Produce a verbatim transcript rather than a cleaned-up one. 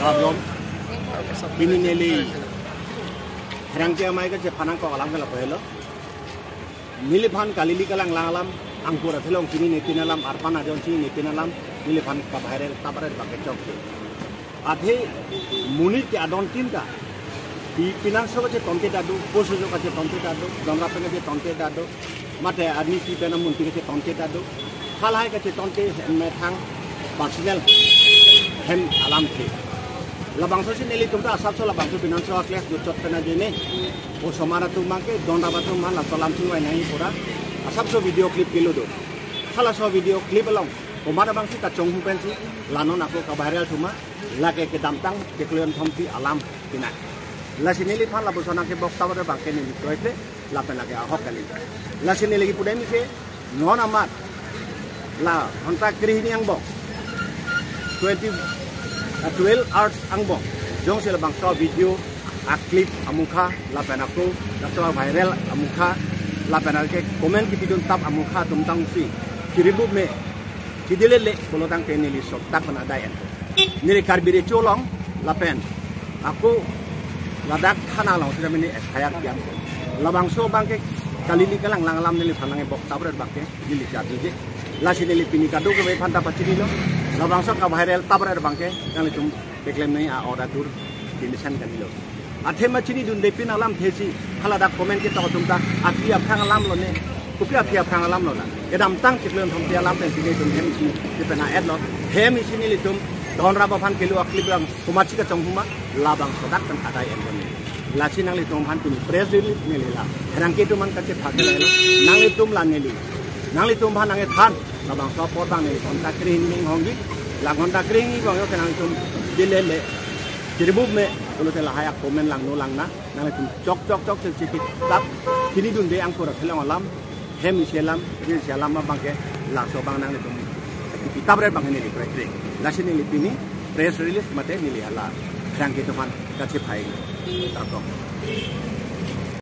Abang, pini neli pherangke amei kachephan nangkok alam ke lapu helo. Neliphan kalili kalanglang alam, angkur athe along chinine pin alam, arpan ajon chinine pin alam, neliphan kaviral tabar abangke chokche. Athe monit ke adon tin ta, pi pinangso kachetonte ta do, posojo kachetonte ta do, donra pen kachetonte ta do, mate arni pi pen amunti kachetonte ta do, halahai kachetonte hem methang personal hem alamthe. Labangso si nelitum ta asapso labangso pinangso a-clash do chot pen ajoine, osomar atum abangke, donra atum abang laso alam chingvai nangji pura asapso video clip kelo do. Halaso video clip along komat abangsi kachonghu pensi la non ako kaviral thuma, lake kedamtang kekleon thompi alam pinang. Lasi neliphan lapuson nangkebok tabar abangke neli kroikre, lapen lake ahok kali. Lasi neli kipudem ke non amat la ghonta krehini angbong, twenty, uh, twelve hours angbong, jongsi labangso video a-clip amuka, lapen ako laso viral amuka, lapen lake comment kipidun tap amuka atum tangsi kiribuk me, kidelele pulo tangte neli soktak pen adai en. Neli Karbi Recho along lapen ako ladak thana along sida mini F I R kiam. Labangso abangke kalili kalanglang alam neliphan nangkebok tabar abangke neli charjuji. Lasi neli pini kadokave aphan ta pachinilo. Labangso kaviral tabar abangke nanglitum peklem nangji a-order dur dinisan kanilo. Athe ma chinidunde pin alamthe si, haladak comment ketok atum ta, aphi aphrang alam lone, kopi aphi aphrang alam lone. Kedamtang kekleon thompi alam pen pini itum hem isi, di pen a-et lo, hem isi nelitum donra aphan kelo a-clip lang, komatsi kachonghu ma, labangso dak pen adai en boni. Lasi nanglitum aphan pini press release neli la pherangke atum aphan kachephak lo, nanglitum la neli, nanglitum aphan nangkethan, labangso apor abang neli ghonta krehini hongji, la ghonta krehini bang yo ke nanglitum delele kiribuk me, pulote lahai a-comment langno langna, nanglitum chok chok chok chek chek tap, chinidunde angkur athe along alam, hem isi alam, ri isi alam abangke, laso abang nanglitum kipi tabar abang neli kroikre. Lasi neli pini press release mate neli hala pherangke atum aphan kachephai. Tarkok.